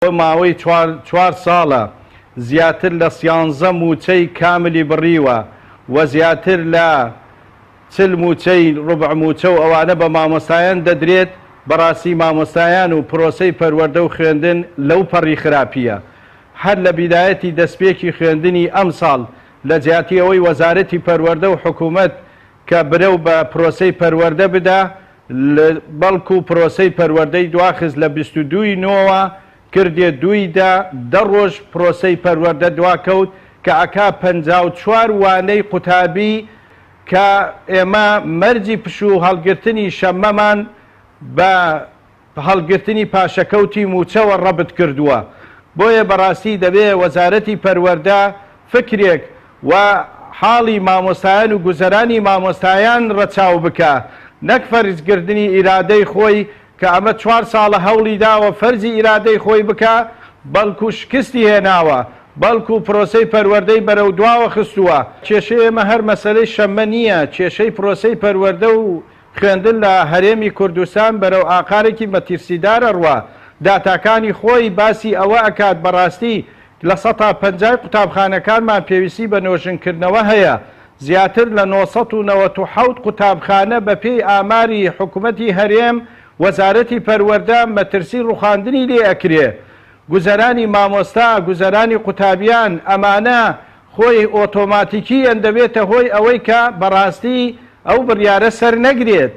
بۆ ماوەی چوار ساڵە زیاتر لە سیانزە مووچەی کاملی بڕیوە و زیاتر لە 40 مووچەی ڕوبع مووچە و ئەوانە بە مامۆستایان دەدرێت، بەڕاستی مامۆستایان و پرۆسەی پەروەردە و خوێندن لەو پەڕی خراپییە. هەر لە بیدایەتی دەستپێکی خوێندنی ئەمساڵ لە جیاتی ئەوەی وەزارەتی پەروەردە و حکوومەت کە برەو بە پرۆسەی پەروەردە بدا، بەڵکو پرۆسەی پەروەردەی دواخست لە 22 ی نۆوە کردیە دووی دە، دە ڕۆژ پرۆسەی پەروەردە دواکەوت کە ئەکا 54 وانەی قوتابی کە ئێمە مەرجی پشوو هەڵگرتنی شەممەمان بە هەڵگرتنی پاشەکەوتی مووچەوە ڕەبت کردووە. بۆیە بەڕاستی دەبێ وەزارەتی پەروەردە فکرێک و حاڵی مامۆستایان و گوزەرانی مامۆستایان ڕەچاو بکا نەک فەرزکردنی ئیرادەی خۆی کە ئەمە چوار ساڵە هەوڵی داوە فەرزی ئیرادەی خۆی بکا بەڵکو شکستی هێناوە بەڵکو پرۆسەی پەروەردەی بەرەو دواوە خستووە. کێشەی ئێمە هەر مەسەلەی شەممە نییە، کێشەی پرۆسەی پەروەردە و خوێندن لە هەرێمی کوردستان بەرەو ئاقارێکی مەتیرسیدار ئەڕوا، داتاکانی خۆی باسی ئەوە ئەکات بەڕاستی لە سەتا پەنجای قوتابخانەکانمان پێویستی بە نۆژنکردنەوە هەیە، زیاتر لە 997 قوتابخانە بەپێی ئاماری حکومەتی هەرێم وەزارەتی پەروەردە مەترسی ڕوخاندنی لێ ئەکرێ، گوزەرانی مامۆستا، گوزەرانی قوتابیان، ئەمانە خۆی ئۆتۆماتیکییەن دەبێتە هۆی ئەوەی کە بەڕاستی ئەو بڕیارە سەرنەگرێت.